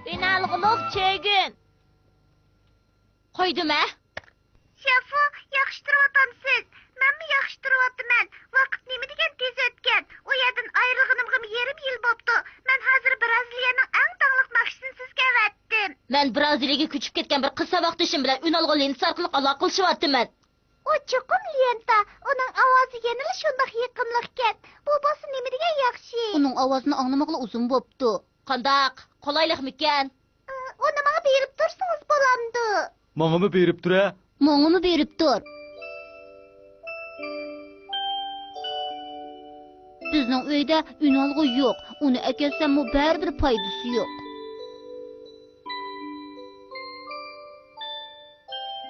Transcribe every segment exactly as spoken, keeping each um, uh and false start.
ئۈنئالغۇلۇق چۆگۈن. قويدۇم ھە. شەفۇ، ياخشى تۇرۇۋاتامسىز؟ مەنمۇ ياخشى تۇرۇۋاتىمەن. ۋاقىت نېمە دېگەن تېز ئۆتكەن. ئۇ يەردىن ئايرىلغىنىمغىمۇ يېرىم يىل بوپتۇ. مەن ھازىر برازىلىيەنىڭ ئەڭ داڭلىق ناخشىچىسىنى سىزگە ئەۋەتتىم. مەن برازىلىيەگە كۆچۈپ كەتكەن بىر قىز ساۋاقدىشىم بىلەن ئۈنئالغۇ لېنتىسى ئارقىلىق ئالاقىلىشىۋاتىمەن. ئۇ چوقۇم لېنتا. ئۇنىڭ ئاۋازى يەنىلا شۇنداق يېقىملىقكەن. بۇ بولسا نېمە دېگەن ياخشى. ئۇنىڭ ئاۋازىنى ئاڭلىمىغىلى ئۇزۇن بوپتۇ. قانداق؟ قولايلىقمىكەن؟ ئۇنى ماڭا بېرىپ تۇرسىڭىز بولامدۇ؟ ماڭىمۇ بېرىپ تۇر ھە. ماڭىمۇ بېرىپ تۇر. بىزنىڭ ئۆيدە ئۈنئالغۇ يوق. ئۇنى ئەكەلسەممۇ بەرىبىر پايدىسى يوق.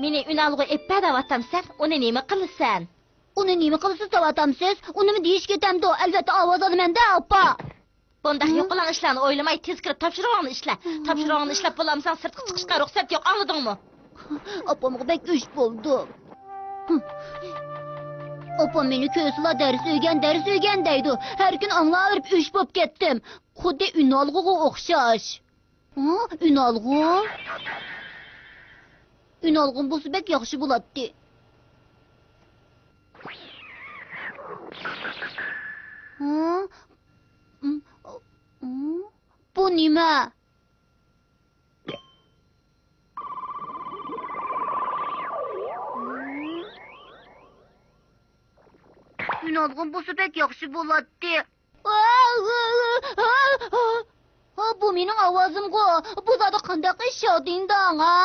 مېنى ئۈنئالغۇ ئېلىپ بەر دەۋاتامسەن؟ ئۇنى نېمە قىلىسەن؟ ئۇنى نېمە قىلىسىز دەۋاتامسىز؟ ئۇنىمۇ دېيىش كېتەمدۇ؟ ئەلۋەتتە ئاۋاز ئالىمەن-دە، ئاپا. بۇنداق يوقىلاڭ ئىشلارنى ئويلىماي، تېز كىرىپ تاپشۇرۇقۇڭنى ئىشلە. تاپشۇرۇقۇڭنى ئىشلەپ بولالمىساڭ، سىرتقا چىقىشقا رۇخسەت يوق، ئاڭلىدىڭمۇ؟ ئاپامغا بەك ئۆچ بولدۇم. ئاپام مېنى كۆرسىلا، دەرس ئۆگەن، دەرس ئۆگەن دەيدۇ. ھەر كۈنى ئاڭلاۋېرىپ ئۆچ بولۇپ كەتتىم. خۇددى ئۈنئالغۇغا ئوخشاش. ھە؟ ئۈنئالغۇ؟ ئۈنئالغۇم بولسا بەك ياخشى بولاتتى. ھە؟ ئىم، ئىم، بۇ نېمە؟ ئۈنئالغۇم بولسا بەك ياخشى بولاتتى. ھا، بۇ مېنىڭ ئاۋازىمغۇ؟ بۇ زادى قانداق ئىش، شادىنداڭ، ھا؟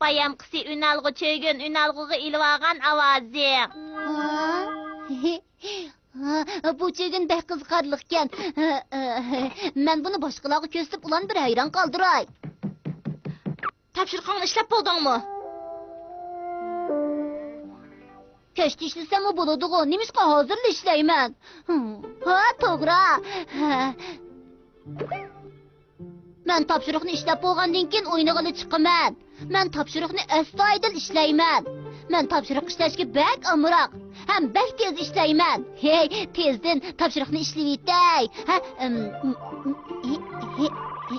بايامقىسى ئۈنئالغۇ چۆگۈن ئۈنئالغۇغا ئېلىۋالغان ئاۋازىڭ. ھا؟ ھا، بۇ چۆگۈن بەك قىزىقارلىقكەن. مەن بۇنى باشقىلارغا كۆرسىتىپ، ئۇلارنى بىر ھەيران قالدۇراي. تاپشۇرۇقۇڭنى ئىشلەپ بولدۇڭمۇ؟ كەچتە ئىشلىسەممۇ بولىدىغۇ، نېمىشقا ھازىرلا ئىشلەيمەن؟ ھا، توغرا. مەن تاپشۇرۇقنى ئىشلەپ بولغاندىن كېيىن ئوينىغىلى چىقىمەن. مەن تاپشۇرۇقنى ئەستايىدىل ئىشلەيمەن. مەن تاپشۇرۇق ئىشلەشكە بەك ئامراق ھەم بەك تېز ئىشلەيمەن. ھەي، تېزدىن تاپشۇرۇقنى ئىشلىۋېتەي. ھە، ئىم، ئىم، ئىم، ئى، ئى، ئى.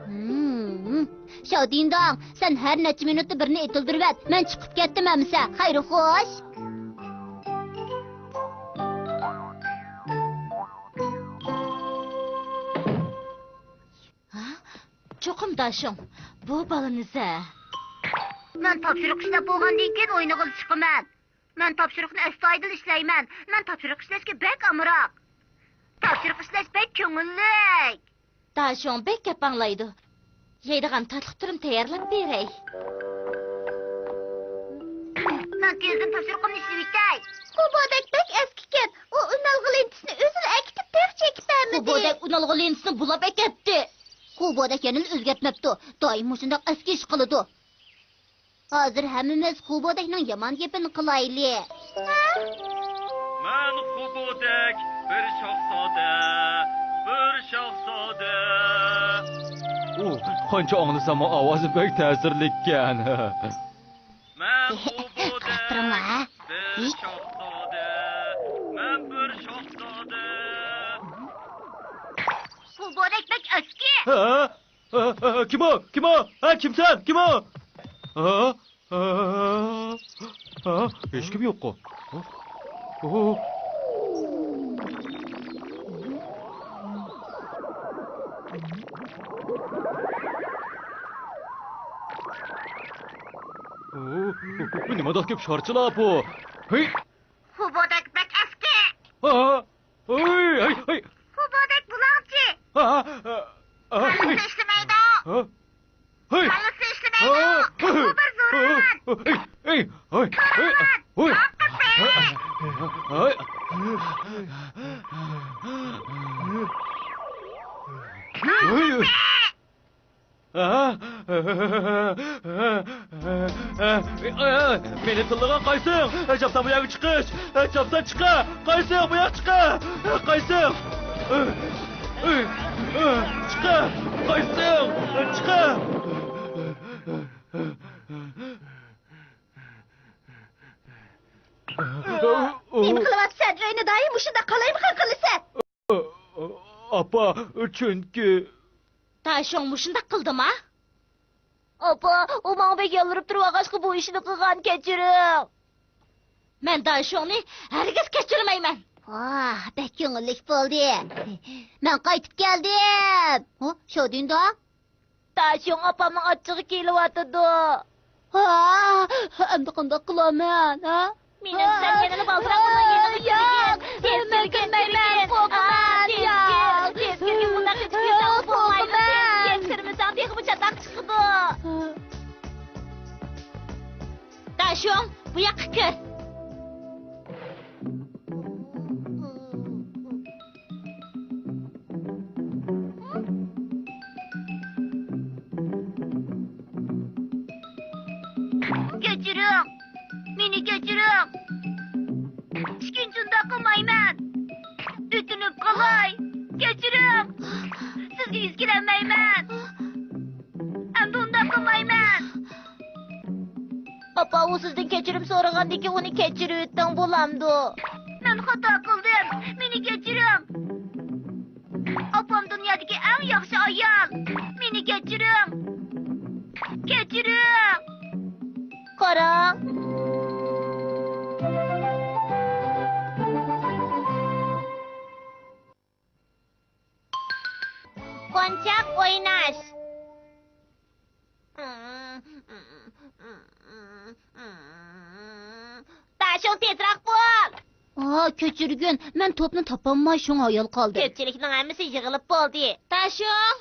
ھىم. شاۋدىنداڭ، سەن ھەر نەچچە مىنۇتتا بىرنى ئېتىلدۈرۈۋەت. مەن چىقىپ كەتتىم ئەمىسە. خەير خوش. ھە؟ چوقۇم داشۇڭ. بۇ بالىنى زە. مەن تاپشۇرۇق ئىشلەپ بولغاندىن كېيىن ئوينىغىلى چىقىمەن. مەن تاپشۇرۇقنى ئەستايىدىل ئىشلەيمەن. مەن تاپشۇرۇق ئىشلەشكە بەك ئامراق. تاپشۇرۇق ئىشلەش بەك كۆڭۈللۈك. داشۇڭ بەك گەپ ئاڭلايدۇ. يەيدىغان تاتلىق تۈرۈم تەييارلاپ بېرەي. مەن تېزدىن تاپشۇرۇقۇمنى ئىشلىۋېتەي. خوبودەك بەك ئەسكىكەن. ئۇ ئۈنئالغۇ لېنتىسىنى ئۆزىلا ئەكېتىپ تېخىچە ئەكېتەلمىدى. خوبودەك ئۈنئالغۇ لېنتىسىنى بۇلاپ ئەكەتتى. خوبودەك يەنىلا ئۆزگەرتمەپتۇ. دائىم مۇشۇنداق ئەسكى ئىش قىلىدۇ. ھازىر ھەممىمىز خوبودەكنىڭ يامان گېپىنى قىلايلى. مەن خوبودەك بىر شاھزادە، بىر شاھزادە. ئۇ قانچە ئاڭلىساممۇ ئاۋازى بەك تەسىرلىككەن. مەن خوبودەك بىر شاھزادە، مەن بىر شاھزادە. خوبودەك بەك ئەسكى. ھە؟ ھە، ھە، ھە، كىم ئۇ؟ كىم ئۇ؟ ھە، كىمسەن؟ كىم ئۇ؟ ھە؟ ھە؟ ھە؟ ھېچكىم يوققۇ. ھە؟ ھە؟ نېمانداق كۆپ شارچىلار بۇ؟ ھەي! خوبودەك بەك ئەسكى. ھە؟ ھەي، ھەي، ھەي! خوبودەك بۇلاڭچى. ھە، ھە، ھە، ھە، كاللىسى ھەي. ئىشلىمەيدۇ. ھە؟ ھەي! كاللىسى ئىشلىمەيدۇ. ھە؟ ئۇ بىر زورۋان. ھەي، ھەي، ھەي، ھەي! زورۋان. ھەي! جاۋاب قىلسا. ھەي! ھەي! ھەي! ھە؟ مېنى تىللىغان قايسىڭ؟ چاپسان بۇ يەرگە چىقىش! چاپسان چىقە! قايسىڭ بۇ يەرگە چىقە! قايسىڭ؟ چىقە! قايسىڭ؟ چىقە! نېمە قىلىۋاتىسەن؟ ئۆينى دائىم مۇشۇنداق قالايمىقان قىلىسەن. ئاپا، چۈنكى داشۇڭ مۇشۇنداق قىلدىما؟ ئاپا، ئۇ ماڭا بەك يالۋۇرۇپ تۇرۇۋالغاچقا بۇ ئىشنى قىلغان، كەچۈرۈڭ. مەن داشۇڭنى ھەرگىز كەچۈرمەيمەن. ۋاھ، بەك كۆڭۈللۈك بولدى. مەن قايتىپ كەلدىم. ھە، شودىنداڭ؟ داشۇڭ ئاپامنىڭ ئاچچىقى كېلىۋاتىدۇ. ھا، ئەمدى قانداق قىلارمەن، ھە؟ مېنىڭ بىلەن يەنىلا بالدۇراق بولۇڭ، يېنىڭغا ياق، كىرگىن. تېز مەن كىرگىن، كىرمەيمەن، تېز كىرگىن. قورقىمەن، ئا، تېز ياق. كىر، تېز كىرگىن، بۇنداق قېچىپ يۈرسەڭ بولمايدۇ، تېز. ياق. تېز كىرمىسەڭ تېخىمۇ چاتاق چىقىدۇ. داشۇڭ، بۇ ياققا كىر. كەچۈرۈڭ! مېنى كەچۈرۈڭ! ئىككىنچى ئۇنداق قىلمايمەن! ئۆتۈنۈپ قالاي! كەچۈرۈڭ! سىزگە يۈز كېلەلمەيمەن! ئەمدى ئۇنداق قىلمايمەن! ئاپا، ئۇ سىزدىن كەچۈرۈم سورىغاندىكىن ئۇنى كەچۈرۈۋېتىڭ، بولامدۇ؟ مەن خاتا قىلدىم. مېنى كەچۈرۈڭ. ئاپام دۇنيادىكى ئەڭ ياخشى ئايال. مېنى كەچۈرۈڭ. كەچۈرۈڭ. قاراڭ. قونچاق ئويناش. داشۇڭ، تېزراق بول! ئا، كەچۈرگىن، مەن توپنى تاپالماي شۇڭا ھايال قالدىم. كۆپچىلىكنىڭ ھەممىسى يىغىلىپ بولدى. داشۇڭ!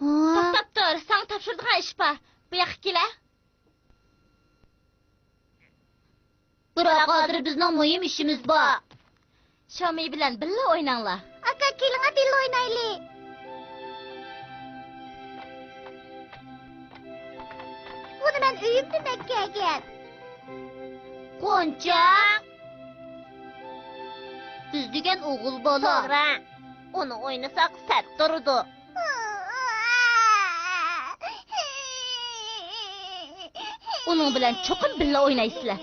ھا؟ توختاپ تۇر، ساڭا تاپشۇرىدىغان ئىش بار. بۇ ياققا كېلە. بىراق ھازىر بىزنىڭ مۇھىم ئىشىمىز بار. شامى بىلەن بىللە ئويناڭلار. ئاكا، كېلىڭە بىللە ئوينايلى. بۇنى مەن ئۆيۈمدىن ئەكەلگەن. قونچاق. بىز دېگەن ئوغۇل بالا. توغرا. ئۇنى ئوينىساق سەت تۇرىدۇ. ئۇنىڭ بىلەن چوقۇم بىللە ئوينايسىلەر.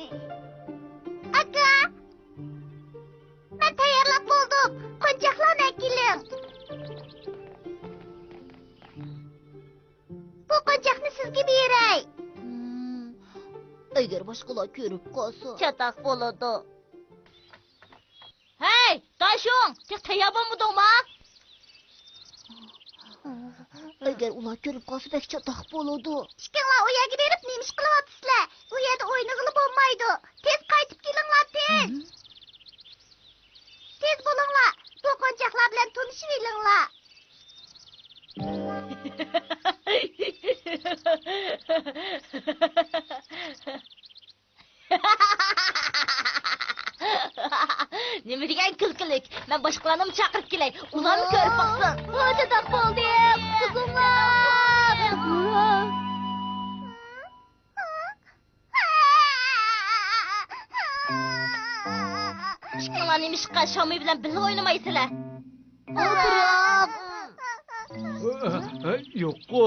ئاكا، مەن تەييارلاپ بولدۇم. قونچاقلارنى ئەكېلىڭ. بۇ قونچاقنى سىزگە بېرەي. ھىم، ئەگەر باشقىلار كۆرۈپ قالسا. چاتاق بولىدۇ. ھەي، داشۇڭ، تېخى تەييار بولمىدىڭما؟ ئەگەر ئۇلار كۆرۈپ قالسا، بەك چاتاق بولىدۇ. ئىككىڭلار ئۇ يەرگە بېرىپ نېمە ئىش قىلىۋاتىسىلەر؟ ئۇ يەردە ئوينىغىلى بولمايدۇ. تېز قايتىپ كېلىڭلار، تېز! تېز بولۇڭلار، بۇ قونچاقلار بىلەن تونۇشۇۋېلىڭلار. نېمە دېگەن كۈلكىلىك! مەن باشقىلارنىمۇ چاقىرىپ كېلەي، ئۇلارمۇ كۆرۈپ باقسۇن. ھە، چاتاق بولدى، قۇتۇلسۇڭلار! ئىككىڭلار نېمىشقا شامى بىلەن بىللە ئوينىمايسىلەر؟ بىراق. يوققۇ.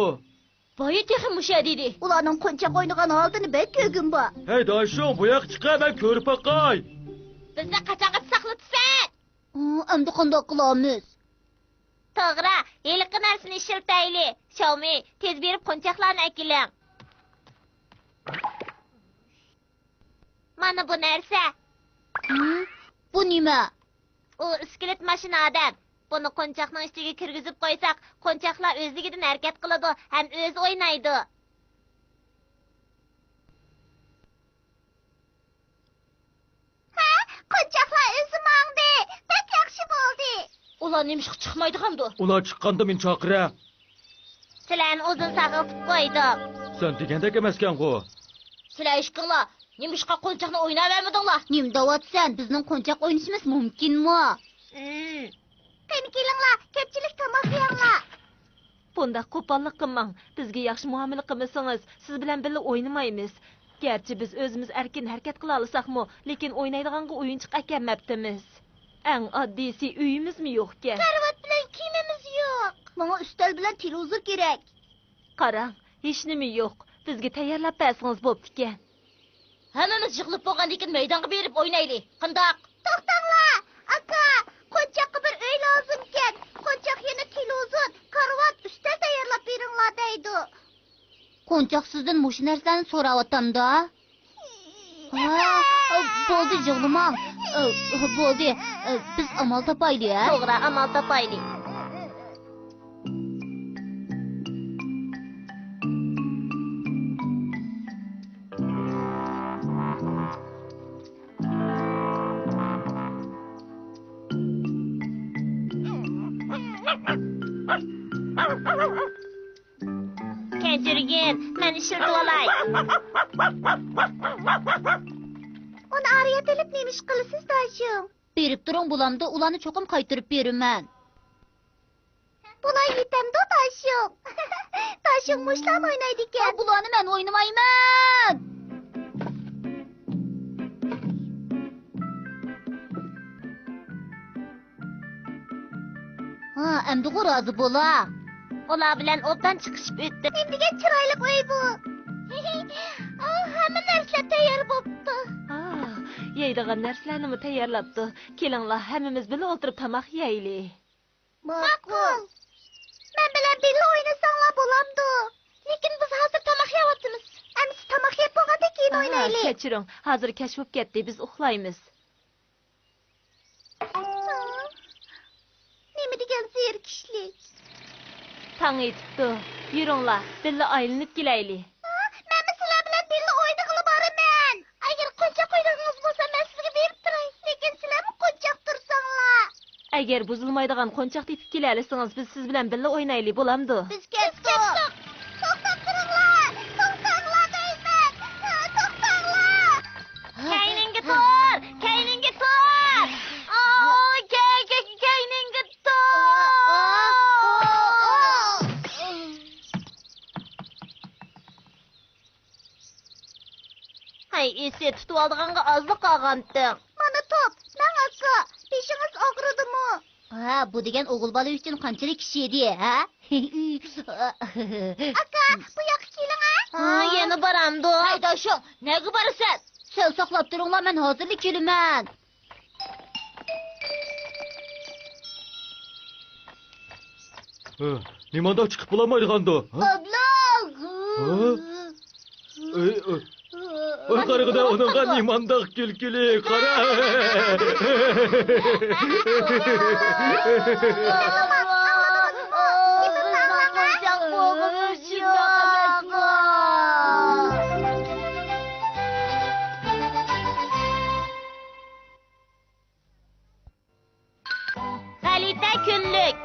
بايا تېخى مۇشۇ يەردە ئىدى. ئۇلارنىڭ قونچاق ئوينىغان ھالىتىنى بەك كۆرگۈم بار. ھەي، داشۇڭ، بۇ ياققا چىقە، مەن كۆرۈپ باقاي. بىزنى قاچانغىچە ساقلىتىسەن؟ ئۇ، ئەمدى قانداق قىلارمىز؟ توغرا، ھېلىقى نەرسىنى ئىشلىتەيلى. شاۋمى، تېز بېرىپ قونچاقلارنى ئەكېلىڭ. مانا بۇ نەرسە. ھىم؟ بۇ نېمە؟ ئۇ ئىسكىلىت ماشىنا ئادەم. بۇنى قونچاقنىڭ ئىچىگە كىرگۈزۈپ قويساق، قونچاقلار ئۆزلۈكىدىن ھەرىكەت قىلىدۇ ھەم ئۆزى ئوينايدۇ. ھە، قونچاقلار ئۆزى ماڭدى. بەك ياخشى بولدى. ئۇلار نېمىشقا چىقمايدىغاندۇ؟ ئۇلار چىققاندا مېنى چاقىرە. سىلەرنى ئۇزۇن ساقلىتىپ قويدۇم. سەن دېگەندەك ئەمەسكەنغۇ. سىلەر ئىككىڭلار نېمىشقا قونچاقنى ئويناۋەرمىدىڭلار؟ نېمە دەۋاتىسەن؟ بىزنىڭ قونچاق ئوينىشىمىز مۇمكىنمۇ؟ ھىم. قېنى كېلىڭلار، كۆپچىلىك تاماق يەڭلار. بۇنداق قوپاللىق قىلماڭ. بىزگە ياخشى مۇئامىلە قىلمىسىڭىز، سىز بىلەن بىللە ئوينىمايمىز. گەرچە بىز ئۆزىمىز ئەركىن ھەرىكەت قىلالىساقمۇ، لېكىن ئوينايدىغانغا ئويۇنچۇق ئەكەلمەپتىمىز. ئەڭ ئاددىيسى ئۆيىمىزمۇ يوقكەن. كارىۋات بىلەن كىيىمىمىز يوق. ماڭا ئۈستەل بىلەن تېلېۋىزور كېرەك. قاراڭ، ھېچنېمە يوق. بىزگە تەييارلاپ بەرسىڭىز بوپتىكەن. ھەممىمىز يىغىلىپ بولغاندىن كېيىن مەيدانغا بېرىپ ئوينايلى. قانداق؟ توختاڭلار! ئاكا، قونچاققا بىر ئۆي لازىمكەن. قونچاق يەنە تېلېۋىزور، كارىۋات، ئۈستەل تەييارلاپ بېرىڭ. قونچاق سىزدىن مۇشۇ نەرسىلەرنى سوراۋاتامدا. ھا، بولدى، يىغلىماڭ. بولدى، بىز ئامال تاپايلى، ھە؟ توغرا، ئامال تاپايلى. كەچۈرگىن، مەن ئىشلىتىۋالاي. ئۇنى ئارىيەت ئېلىپ نېمە ئىش قىلىسىز، داشۇڭ؟ بېرىپ تۇرۇڭ، بولامدۇ، ئۇلارنى چوقۇم قايتۇرۇپ بېرىمەن. بۇلار يېتەمدۇ، داشۇڭ؟ داشۇڭ مۇشۇلارنى ئوينايدىكەن. بۇلارنى مەن ئوينىمايمەن. ھا، ئەمدىغۇ رازى بولا. ئۇلار بىلەن ئوبدان چىقىشىپ ئۆتتى. نېمە دېگەن چىرايلىق ئۆي بۇ. ئاھ، ھەممە نەرسىلەر تەييار بوپتۇ. ئاھ، يەيدىغان نەرسىلەرنىمۇ تەييارلاپتۇ. كېلىڭلار، ھەممىمىز بىللە ئولتۇرۇپ تاماق يەيلى. ماقۇل. مەن بىلەن بىللە ئوينىساڭلار بولامدۇ؟ لېكىن بىز ھازىر تاماق يەۋاتىمىز. ئەمىسە تاماق يەپ بولغاندىن كېيىن ئاھا، ئوينايلى. كەچۈرۈڭ، ھازىر كەچ بولۇپ كەتتى، بىز ئۇخلايمىز. نېمە دېگەن زېرىكىشلىك. تاڭ ئېتىپتۇ. يۈرۈڭلار، بىللە ئايلىنىپ كېلەيلى. مەنمۇ سىلەر بىلەن بىللە ئوينىغىلى بارىمەن. ئەگەر قونچاق ئوينىغىڭىز بولسا، مەن سىزگە بېرىپ تۇراي. لېكىن سىلەرمۇ قونچاق تۇرساڭلار. ئەگەر بۇزۇلمايدىغان قونچاق تېپىپ كېلەلىسىڭىز، بىز سىز بىلەن بىللە ئوينايلى، بولامدۇ؟ بىز كەتتۇق. توختاپ تۇرۇڭلار! توختاڭلار دەيمەن! توختاڭلار! كەينىڭگە تۇر! كەينىڭگە تۇر! ئاۋۇ، كەي-، كەي-، كەينىڭگە تۇر! ھەي، ئېسى، تۇتۇۋالىدىغانغا ئازلا قالغانتىڭ. مانا توپ، ماڭ ئاكا، بېشىڭىز ئاغرىدىمۇ؟ ھە، بۇ دېگەن ئوغۇل بالا ئۈچۈن قانچىلىك ئىش ئىدى، ھە؟ ئاكا، بۇ ياققا كېلىڭە. ھا، يەنە بارامدۇ؟ ھەي، داشۇ، نەگە بارىسەن؟ سەل ساقلاپ تۇرۇڭلار، مەن ھازىرلا كېلىمەن. ھە، نېمانداق چىقىپ بولالمايدىغاندۇ؟ ھە؟ ئابلا! ھە؟ ئۆي، ئۆي. ئۆي، قارىغىدە، ئۇنىڭغا نېمانداق كۈلكىلىك، قارا! غەلىتە كۈنلۈك.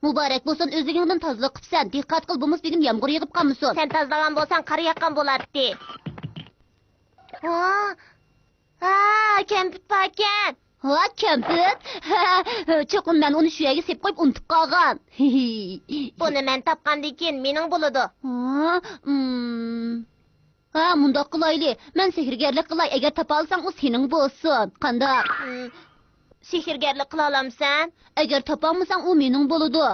مۇبارەك بولسۇن، ئۆزلۈكۈڭدىن تازىلىق قىپسەن. دىققەت قىل، بولمىسا بۈگۈن يامغۇر يېغىپ قالمىسۇن. سەن تازىلىغان بولساڭ، قار ياغقان بولاتتى. ھا؟ ھا، كەمپۈت باركەن. ھا، كەمپۈت؟ ھە، چوقۇم مەن ئۇنى شۇ يەرگە سېلىپ قويۇپ ئۇنتۇپ قالغان. بۇنى مەن تاپقاندىن كېيىن مېنىڭ بولىدۇ. ھا، ئىم. ھا، مۇنداق قىلايلى. مەن سېھىرگەرلىك قىلاي، ئەگەر تاپالىساڭ، ئۇ سېنىڭ بولسۇن. قانداق؟ ھىم، سېھىرگەرلىك قىلالامسەن؟ ئەگەر تاپالمىساڭ، ئۇ مېنىڭ بولىدۇ.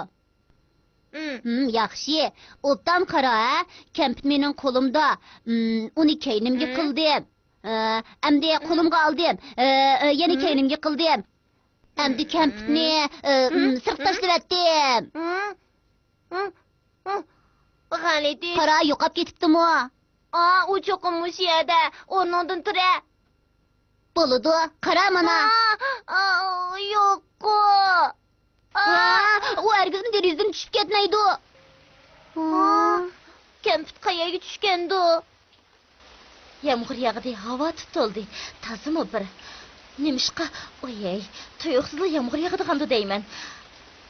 ھىم. ھىم، ياخشى. ئوبدان قارا، ھە؟ كەمپۈت مېنىڭ قولۇمدا. ھىم، ئۇنى كەينىمگە ھىم. قىلدىم. ھە، ئەمدى ھىم. قولۇمغا ئالدىم. ھە، ھە، يەنە ھىم. كەينىمگە قىلدىم. ئەمدى ھىم. كەمپۈتنى، ھە، ھىم، ھىم، سىرتقا ھىم. تاشلىۋەتتىم. ھىم. ھىم. ھىم. غەلىتە ئىش. قارا، يوقاپ كېتىپتىمۇ؟ ئا، ئۇ چوقۇم مۇشۇ يەردە. ئورنۇڭدىن تۇرە. بولىدۇ، قارا مانا. ئا، ئا، يوققۇ. ئا. ئا، ئۇ ھەرگىزمۇ دېرىزىدىن چۈشۈپ كەتمەيدۇ. ئا، كەمپۈت قەيەرگە چۈشكەندۇ؟ يامغۇر ياغدى، ھاۋا تۇتۇلدى. تازىمۇ بىر. نېمىشقا؟ ئويەي، تۇيۇقسىزلا يامغۇر ياغىدىغاندۇ دەيمەن.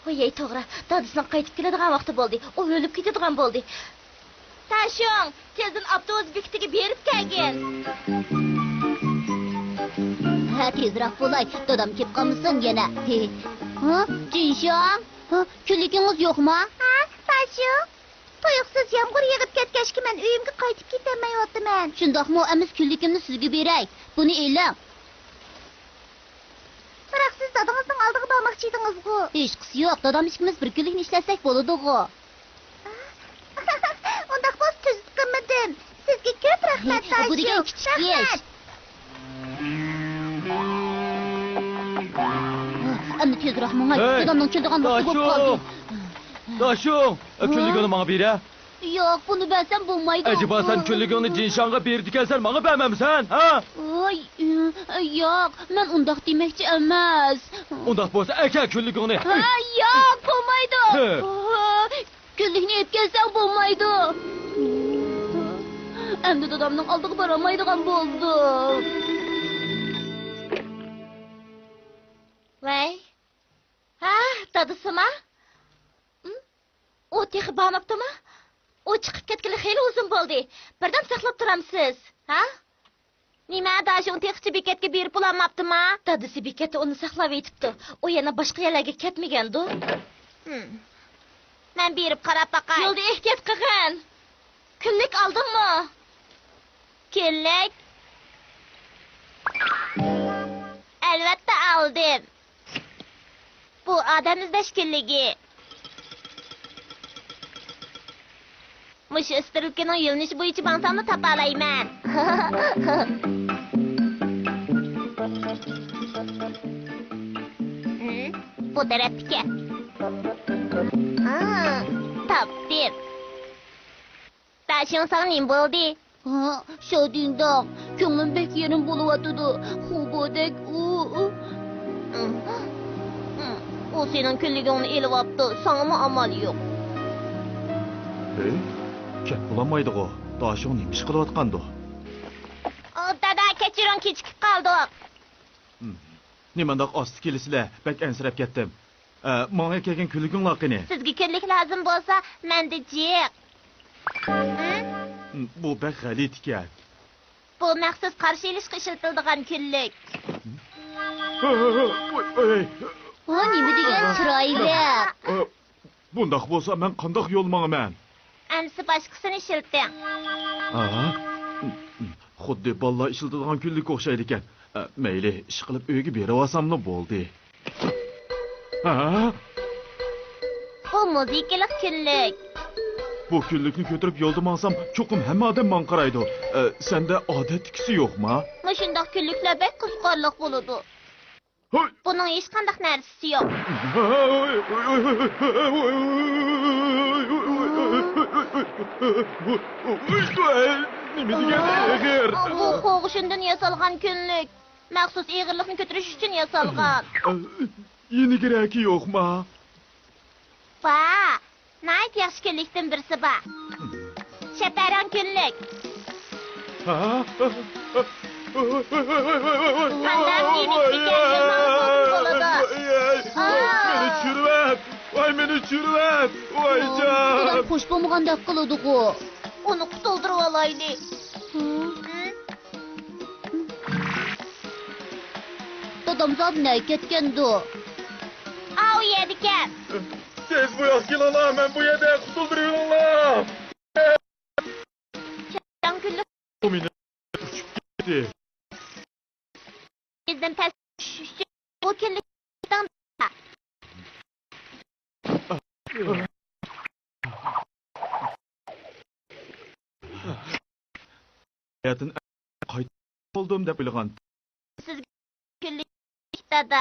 ئويەي، توغرا، دادىسىنىڭ قايتىپ كېلىدىغان ۋاقتى بولدى. ئۇ ئۆلۈپ كېتىدىغان بولدى. تاشۇڭ، تېزدىن ئاپتوبۇس بېكىتىگە بېرىپ كەلگىن. ھە، تېزراق بولاي، دادام كېلىپ قالمىسۇن يەنە. ھە، جىنشاڭ، ھە، كۈنلۈكىڭىز يوقما؟ ھە، تاشۇڭ. تۇيۇقسىز يامغۇر يېغىپ كەتكەچكە مەن ئۆيۈمگە قايتىپ كېتەلمەيۋاتىمەن. شۇنداقمۇ؟ ئەمىسە كۈنلۈكۈمنى سىزگە بېرەي. بۇنى ئېلىڭ. بىراق سىز دادىڭىزنىڭ ئالدىغا بارماقچى ئىدىڭىزغۇ؟ ھېچقىسى يوق، دادام ئىككىمىز بىر كۈنلۈكنى ئىشلەتسەك بولىدىغۇ. ئۇنداق بولسا تۈزۈت قىلمىدىم. سىزگە كۆپ رەھمەت، ھە، بۇ دېگەن داشۇ. كىچىك ئىش. رەھمەت. ئەمدى تېزراق ماڭاي. ھەي، دادامنىڭ كېلىدىغان ۋاقتى بولۇپ قالدى. داشۇڭ! داشۇڭ! ھە؟ كۈنلۈكۈڭنى ماڭا بېرە. ياق، بۇنى بەرسەم بولمايدۇ. ئەجەبا سەن كۈنلۈكۈڭنى جىنشاڭغا بېرىدىكەنسەن، ماڭا بەرمەمسەن، ھە؟ ۋاي، ياق، مەن ئۇنداق دېمەكچى ئەمەس. ئۇنداق بولسا ئەكەل كۈنلۈكۈڭنى. ھە، ياق، بولمايدۇ. ھە. كۈنلۈكنى ئېلىپ كەلسەڭ بولمايدۇ. ئەمدى دادامنىڭ ئالدىغا بارالمايدىغان بولدۇم. ۋەي. ھە، دادىسىما؟ ئۇ تېخى بارماپتىما؟ ئۇ چىقىپ كەتكىلى خېلى ئۇزۇن بولدى. بىردەم ساقلاپ تۇرامسىز، ھە؟ نېمە، داشۇڭ تېخىچە بېكەتكە بېرىپ بولالماپتىما؟ دادىسى بېكەتتە ئۇنى ساقلاۋېتىپتۇ. ئۇ يەنە باشقا يەرلەرگە كەتمىگەندۇ؟ ھىم. مەن بېرىپ قاراپ باقاي. يولدا ئېھتىيات قىلغىن. كۈنلۈك ئالدىڭمۇ؟ كۈنلۈك؟ ئەلۋەتتە ئالدىم. بۇ ئادەم ئىزدەش كۈنلۈكى. مۇشۇ ئىسترېلكىنىڭ يۆنىلىشى بويىچە ماڭساملا تاپالايمەن. ھىم، بۇ تەرەپتىكەن. ھا، تاپتىم. داشىڭ ساڭا نېمە بولدى؟ ھا، شادىڭداڭ، كۆڭلۈم بەك يېرىم بولۇۋاتىدۇ. خۇبودەك ئۇ، ئۇ. ئۇ سېنىڭ كۈنلۈكۈڭنى ئېلىۋاپتۇ، ساڭىمۇ ئامال يوق. ھەي، كەپ بولالمايدىغۇ، داشىڭ نېمە ئىش قىلىۋاتقاندۇ؟ ئۇ، دادا، كەچۈرۈڭ، كېچىكىپ قالدۇق. ھىم. نېمانداق ئاستا كېلىسىلە، بەك ئەنسىرەپ كەتتىم. ئە، ماڭا كەلگەن كۈنلۈكۈڭلار قېنى؟ سىزگە كۈنلۈك لازىم بولسا، مەندە جىق. ھىم؟ ھىم، بۇ بەك غەلىتە ئىكەن. بۇ مەخسۇس قارشى ئېلىشقا ئىشلىتىلىدىغان كۈنلۈك. ۋاي، ۋاي. ۋا، نېمە دېگەن چىرايلىق. بۇنداق بولسا، مەن قانداق يول ماڭىمەن؟ ئەمسە باشقىسىنى ئىشلىتىڭ. ھا؟ خۇددى بالىلار ئىشلىتىدىغان كۈنلۈك ئوخشايدىكەن. ئە، مەيلى، ئىشقىلىپ ئۆيگە بېرىۋالساملا بولدى. ھا؟ بۇ مۇزىكىلىق كۈنلۈك. بۇ كۈنلۈكنى كۆتۈرۈپ يولدا ماڭسام، چوقۇم ھەممە ئادەم ماڭا قارايدۇ. ئە، سەندە ئادەتتىكىسى يوقما؟ مۇشۇنداق كۈنلۈكلەر بەك قىزىقارلىق بولىدۇ. ھوي! بۇنىڭ ھېچقانداق نەرسىسى يوق. نېمە دېگەن ئېغىر! بۇ قوغۇشۇندىن ياسالغان كۈنلۈك. مەخسۇس ئېغىرلىقنى كۆتۈرۈش ئۈچۈن ياسالغان. يېنىكرەكى يوقما؟ بار. ناھايىتى ياخشى كۈنلۈكتىن بىرسى بار. شەپەرەڭ كۈنلۈك. ھا؟ قانداق يېنىك ئىكەن، يىلماڭ بولسا بولىدۇ. مېنى چۈشۈرۈۋەت! ۋاي، مېنى چۈشۈرۈۋەت! ۋايجان! دادام خوش بولمىغاندەك قىلىدىغۇ. ئۇنى قۇتۇلدۇرۇۋالايلى. ھىم؟ دادام زادى نەگە كەتكەندۇ؟ ئاۋۇ يەردىكەن. تېز بۇ ياققا كېلىڭلار، مەن بۇ يەردە، قۇتۇلدۇرۇۋېلىڭلار. چاڭ كۈنلۈك. ئۇ مېنى ئۇچۇپ كەتتى. تېزدىن پەس چۈشۈش ئۈچۈن بۇ كۈنلۈك ھاياتىن قايتىپ بولدۇم دەپ ئويلىغان. سىزگە كۈنلۈك دادا.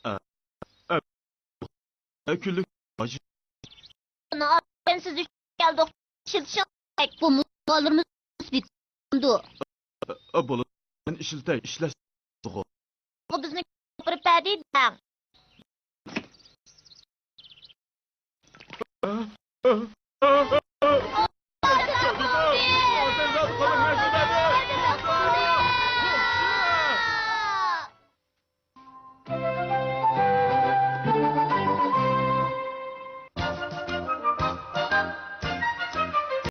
ئە، ئە، ئە، كۈنلۈك. بۇنى ئالدىن سىز ئۈچۈن كەلدۇق. ئىشلىتىشىڭىز كېرەك. بۇ مۇزىكالىرىمىز بىتىدۇ. ئە، بولىدۇ. مەن ئىشلىتەي، ئىشلەتسىغۇ. بۇ بىزنى ئاپىرىپ بەردى دەڭ.